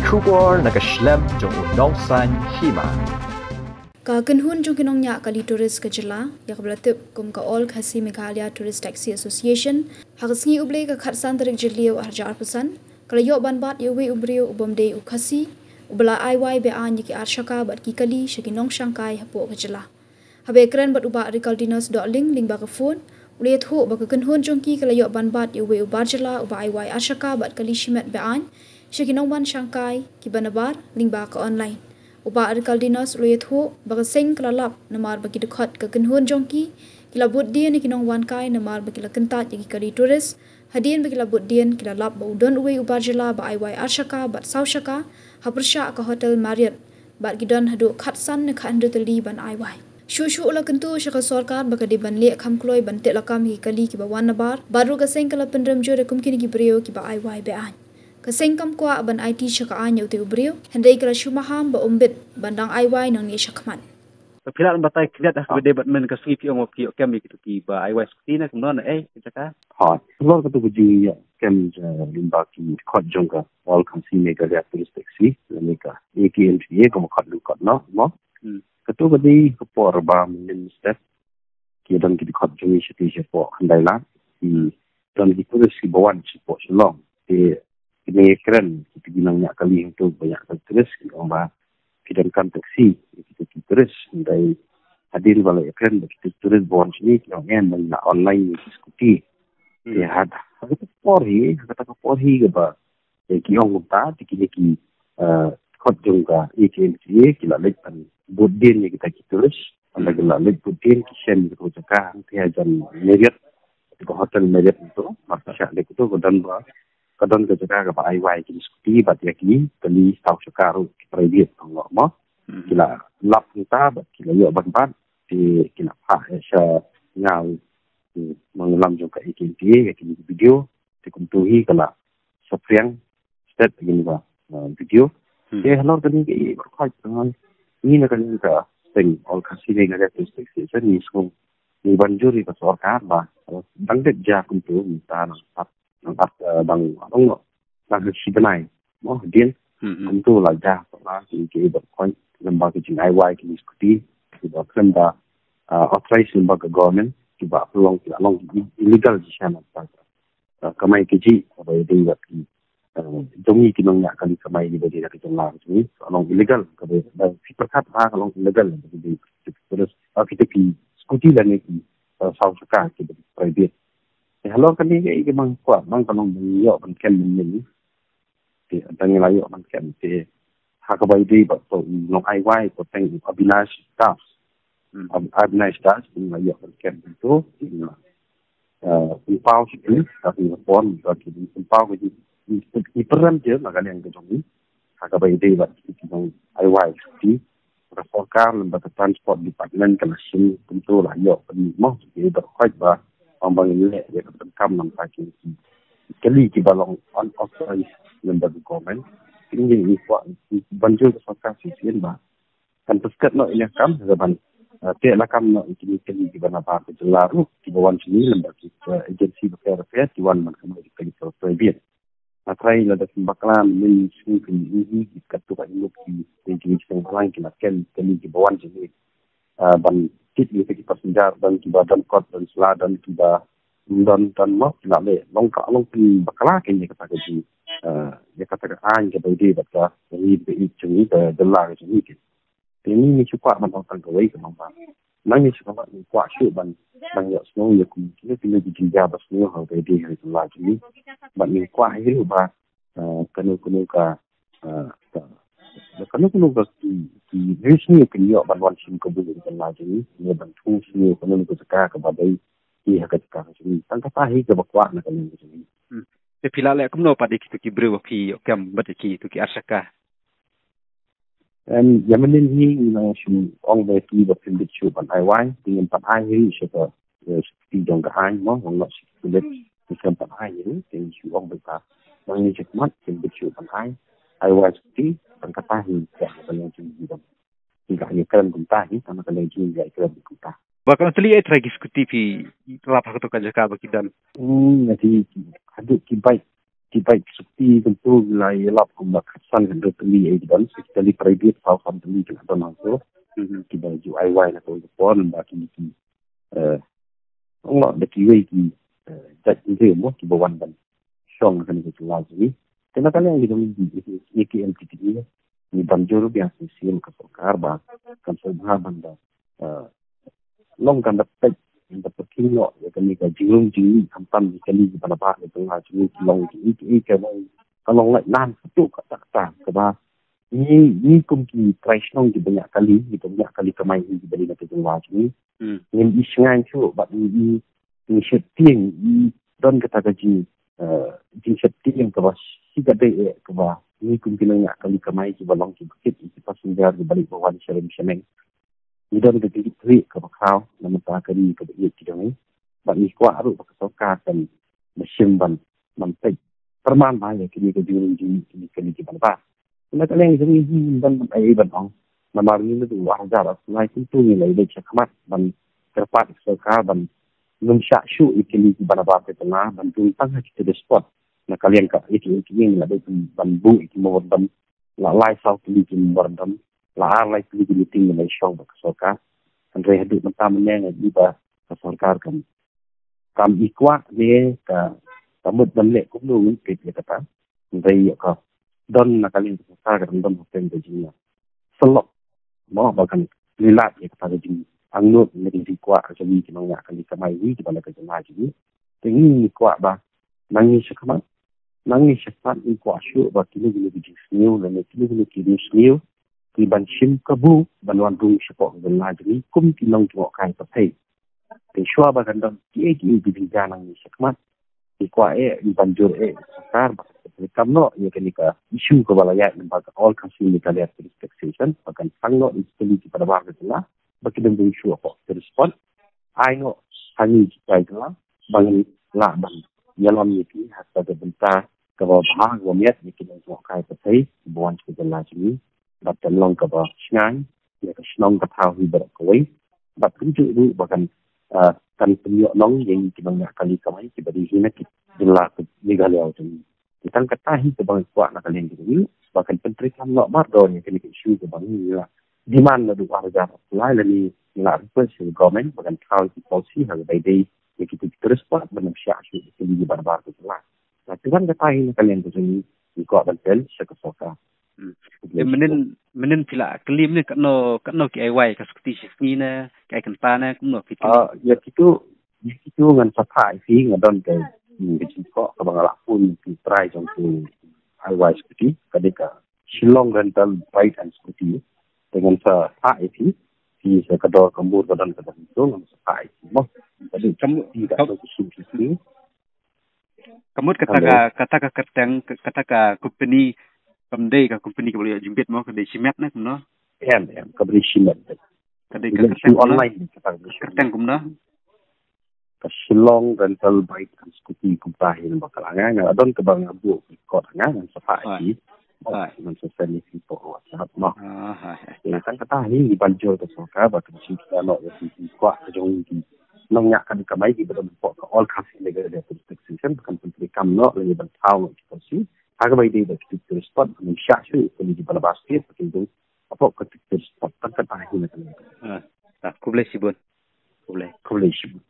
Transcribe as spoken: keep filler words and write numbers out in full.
Khubor na ka shlem jong u nongsan hima. Ka kynhun jong ki nongñiah kali tourist ka jylla, ïa kaba la tip kum ka All Khasi Meghalaya Tourist Taxi Association, ha ka sngi U Blei ka khatsan tarik Jylliew arhajar arphew san, ka la ïoh ban bat ïa uwei u briew u bym dei u Khasi, uba la ai wai be-aiñ ïa ki arshaka bad ki kali sha ki nongshangkai hapoh ka jylla. Haba ïakren bad u Bah Ricaldinus Dohling lyngba ka phone, u la ïathuh ba ka kynhun jong ki ka la ïoh ban bat ïa uwei u bar jylla uba ai wai arshaka bad kali shimet be-aiñ sha ki nongwan shangkai kiba nabar lyngba ka online. U Bah Ricaldinus u la ïathuh ba ka seng ka la lap namar ba ki dkhot ka kynhun jong ki ki la bud dien ïa ki nongwan kai namar ba ki la kyntait ïa ki kali tourist. Hadien ba ki la bud dien, ki la lap ba u don uwei u bar jylla ba ai wai arshaka bad saw shaka ha pyrshah ka Hotel Marriott, bad ki don haduh khatsan ne khathynriew tylli ban ai wai. Shuh shuh u la kyntu sha ka sorkar ba ka dei ban leh kham kloi ban teh lakam ïa ki kali kiba wan nabar, bad ruh ka seng ka la pynrem jur ïa kum kine ki briew kiba ai wai be-aiñ. Ka seng kam kwah ban aiti sha ka aiñ ïa utei u briew, hynrei ka la shu maham ba um bit ban dang ai wai nangne shakhmat. Phi lah ban batai khyndiat ha kaba dei bad mynne ka sngi phi ong ba phi ïoh kem ïa kito kiba ai wai skuti ne kumno ne ei ka jaka? Hooid. Halor kato ka jingïoh kem, eh, lyngba ki dkhot jong ka All Khasi Meghalaya Tourist Taxi, lane ka A K M T A, ka mut khot lyngkot noh, mo. Hmm. Kato ka dei ka por ba mynnin step ki don ki dkhot jong ngi shatei shapoh Khyndai Lad, ki don ki tourist kiba wan shapoh Shillong. Te kine kren kita ki nongñiah kali hangto ba ñiah kali tourist ki ong ba ki donkam taxi ïa kita ki tourist. Hynrei hadien ba la ïakren bad kita ki tourist ba wan shane ki ong em, ngi la online ïa ki skuti. Hmm. Te ha kata ka por hi, ha kata ka por hi kaba, eh, ki ong kumta, te kine ki, eh, dkhot jong ka A K M T A ki la leit ban bud dien ïa kita ki tourist. Hynrei ki la leit bud dien, ki shem ïa ka jaka hangtei hajan Marriott, ka Hotel Marriott hangto, mar ka shah leit kato ka don ba ka don ka jaka kaba ai wai ki skuti bad ïa ki kali saw shaka ruh ki private tang noh mo. Mhm. Ki la lap hangta bad ki la ïoh ban bat, te ki la phah ïa sha nga u nongïalam jong ka A K M T A ïa kine ki video, te kumto hi ka la saphriang stet ïa kine ki, uh, video. Hmm. Te halor kane ka i baroh khoit, uh, ngi na kane ka seng All Khasi Meghalaya Tourist Taxi Association ngi sngew ngi ban jur ïa ka sorkar ba, uh, dang dep jia kumto, mynta nang ap nang ap, eh, dang, dang, dang ha shi bnai mo hadien. Hmm, hmm. Kumto la jia, la ki, ki ba khoi lem bad ki jingai wai ki skuti kiba khlem da, eh, authorize lem bad ka government, kiba pynlong, kiba long illegal shisha na ka, eh, kamai kajih kaba ïadei bad ki, eh, jong ngi ki nongñiah kali kamai kiba dei na ka jylla ka jong ngi, ka long illegal, kaba da phi pyrkhat ba ka long illegal, kaba dei ki, ki, ki skuti lane ki, eh, saw shaka kiba private. Te halor kane ka i ka mang kwah, mang ka long ban ïoh ban kem mynnin. Te tang ngi la ïoh ban kem te ha kaba ïadei bad to u nong ai wai, to teng u Abinash Das. Hmm. Ab-, Abinash Das, ngi la ïoh ban kem to, ngi la, eh, pynpaw shi phi, ta phi pon, ta phi pynpaw ka ji, i, i pyrem je na ka liang ka jong ngi. Ha kaba ïadei bad ki nong ai wai ti. Ka sorkar lem bad ka transport department ka la shim kumto la ïoh pynmih mo ki da khoit ba ong ba ngin leh ïa ka pyndonkam nangta ki kali kiba long unauthorized lem bad ka government. Kine ngi kwah ban jur ka sorkar shisien ba kan pynskhem noh ïa ka kam, ban, eh, teh lakam noh ïa kine ki kali kiba nabar ka jylla ruh kiba wan shane lem bad ki, eh, agency bapher bapher ki wan ban kamai ki kali kiba private. Nga trai lada kin bakla mynne shu kin ïohi ki katto katne ki, ki, ki seng bhalang ki la kem kali kiba wan jong ngi. Ah, ban tip ïa ki passenger, don kiba don kot, don sla, don kiba don, don mo, ki la leh long ka, long kin bakla kin ïa kata ka ji, ah, ïa kata ka aiñ kaba ïadei bad ka ri ba ïeit jong ngi, ka jylla ka jong ngi. Te ngi ngi shu kwah ban ong tang kawei ka long ba nang ngi shu kwah, ngi kwah shuh ban, ban ïohsngew ïa kum kine kine ki jingjia ba sniew ha kaba ïadei ha ka jylla jong ngi. Bad ngi kwah hi ruh ba, eh, kano kano ka, eh, ka, kano kano ka ki, ki news ngi kin ïoh ban wan shim kabu ïa ka jylla jong ngi, ngi ban thung sniew kano kano ka jaka kaba dei hi ha ka jaka ka jong ngi. Tang kata hi kaba kwah na ka liang ka jong ngi. Hmm. Te phi la leh kumno pat ïa kito ki briew ba phi ïoh kem bad ïa kito ki arshaka? Em, ïa mynnin hi ngi nang shu ong ba ki ba pynbit shuh ban ai wai, te ngin pat ai hi sha ka, eh, sha ka jong ka aiñ mo, ong noh sha ka pulit, ngi khlem pat ai hi, te ngi shu ong ba ka nang ngi check mat pynbit shuh ban ai, ai wai sha ka, tang kata hi ka ka nang shu hi dang. Ngi ka ngi kren kumta hi, tang ka nang shu ngi kren kumta. Ba ka nang tylli ai trai ki skuti phi lap ha kato ka jaka ba ki don? Hmm, nga ti haduh ki bike. ki bike scooty kumtu ki la ïalap kumba khatsan hynriew tylli ei ki don, sa ki kali private saw san tylli ki la don hangto. Mhm. Kiba ju ai wai na kawei ka por, namar ba ki ki, eh, ong noh da kiwei ki, eh, jait hynriew mo kiba wan ban shong ha kane ka jylla jong ngi. Te na ka liang jong ngi, ngi, ngi, ngi ki M T T E, ngi ban jur biang shisien ka sorkar ba kan sngewbha ban da, eh, long kan da peit, kan da pyrkhing noh ïa kane ka jingrung jingmih khamtam ïa kane ka ban da ba ïa ka jylla jong ngi, ki long ki, ki, ki, ka long, ka long lait lan katto katta katta kaba ngi, ngi kum ki trai shnong kiba ñiah kali, kiba ñiah kali kamai hi kiba dei na ka jylla jong ngi. Hmm. Ngim i shngaiñ shuh bad ngi i, ngi sheptieng, i don kata ka jing, eh, jingsheptieng kaba shi katdei eh kaba ngi kum ki nongñiah kali kamai kiba long kiba kit ki passenger kiba leit ba wan sha ri sha neng. Ngi don ka jingkit khlieh kaba khraw na ka bynta ka ri kaba ïeit ki jong ngi. Bad ngi kwah ruh ba ka sorkar kan da shim ban, ban peit pyrman bha ïa kine ka jingrung jingmih kine ki ban ba. Na ka liang jong ngi hi ban, ban ai ban ong. Namar ngi naduh ar hajar arphew lai kumtu ngi la leit sha khmat ban kyrpad ka sorkar ban nym shah shuh ïa kine ki ban ba ka jylla ban rung tang ha ki tourist spot. Na ka liang ka ïa ki, ïa ki ngi la dei ban buh ïa ki memorandum, la lai saw tylli ki memorandum, la ar lai tylli ki meeting ngi la shong bad ka sorkar. Hynrei haduh mynta mynne ngi ïohi ba ka sorkar kam, kam i kwah ne ka, ka mut ban leh kumno ngi peit ïa kata. Hynrei ïa ka don na ka liang ka sorkar ka dang don hapdeng ka jingïasyllok mo ba kan lilad ïa kata ka jingangnud ne ka jingkwah ka jong ngi ki nongñiah kali kamai wi kiba na ka jylla jong ngi. Te ngi ngi kwah ba na ngi shakhmat, na ngi shakhmat ngi kwah shuh ba kino kino ki jingsniew lane kino kino ki riewsniew ki ban shim kabu ban wan rung shapoh ka jylla jong ngi kum ki nongjngohkai pyrthei. Te shuwa ba kan don kiei kiei ki jingja na ngi shakhmat, ngi kwah eh, ngi ban jur eh ka sorkar ba kan treikam noh ïa kane ka issue kaba la ïaid namar ka All Khasi Meghalaya Tourist Taxation ba kan sdang noh ïa ki kali kiba na bar ka jylla ba ki dang rung shuh hapoh tourist spot. Ai noh ha ngi ki trai jylla ba ngin lah ban ïalam ïa ki ha ka bynta kaba bha kaba miat ïa ki nongjngohkai pyrthei kiba wan sha ka jylla jong ngi. Bad kan long kaba shngaiñ ïa ka shnong ka thaw hi baroh kawei. Bad kumjuh ruh ba kan, ah, kan pynïoh nong ïa ngi ki nongñiah kali kamai kiba dei hi na ki jylla ka Meghalaya jong ngi. Te tang kata hi kaba ngi kwah na ka liang jong ngi ba kan pyntreikam noh mardor ïa kane ka issue kaba ngi la demand naduh ar hajar arphew lai lane ngi la request ïa ka government ba kan thaw ïa ki policy ha kaba ïadei ïa ki tourist spot ban ym shah shuh ïa ki ban bar ka jylla. Te tang kata hi na ka liang jong ngi, ngi kwah ban appeal sha ka sorkar. Hmm. Te mynnin, mynnin phi la kylli mynnin katno, katno ki ai wai ka scooty shi sngi ne, ki ai kynta ne, kumno phi kylli? Ah, ïa kitu, ïa kitu ngan sa phah ïa phi, nga don ka, hmm, ka jingkhoh kaba nga la phone ki trai jong ki ai wai scooty, ka dei ka Shillong Rental Bike and Scooty. Te ngan sa phah ïa phi, phi sa ka dor ka mur ba don ka dor tu ngan sa phah ïa phi mo. Ka dei ka mut, phi ka dor ka shi sngi. Ka mut kata ka, kata ka kyrteng, kata ka company, kam dei ka company kaba la ïoh jingbit mo, ka dei shimet ne kumno? Em, em, kaba dei shimet. Ka dei ka kyrteng kumno? Online ni kata ka dei shimet. Kyrteng kumno? Ka Shillong Rental Bike and Scooty kumta hi namar ka la nga, nga don kaba nga buh record nga, ngan sa phah ïa phi. Hooid. Ngan sa send ïa phi hapoh WhatsApp mo. Ah, hooid, hooid. Ïa kata hi ngi ban jur ka sorkar ba kan shu kita noh ïa ki kwah ka jong ki nongñiah kali kamai kiba don hapoh ka All Khasi Meghalaya Tourist Taxation ba kan pyntreikam noh lane ban thaw noh ki policy ha kaba ïadei bad ki tourist spot ban ym shah shuh ïa ki ban bar state ba kin don hapoh ka tourist spot. Tang kata hi na ka liang. Ah, ah, khublei shibun. Khublei. Khublei shibun.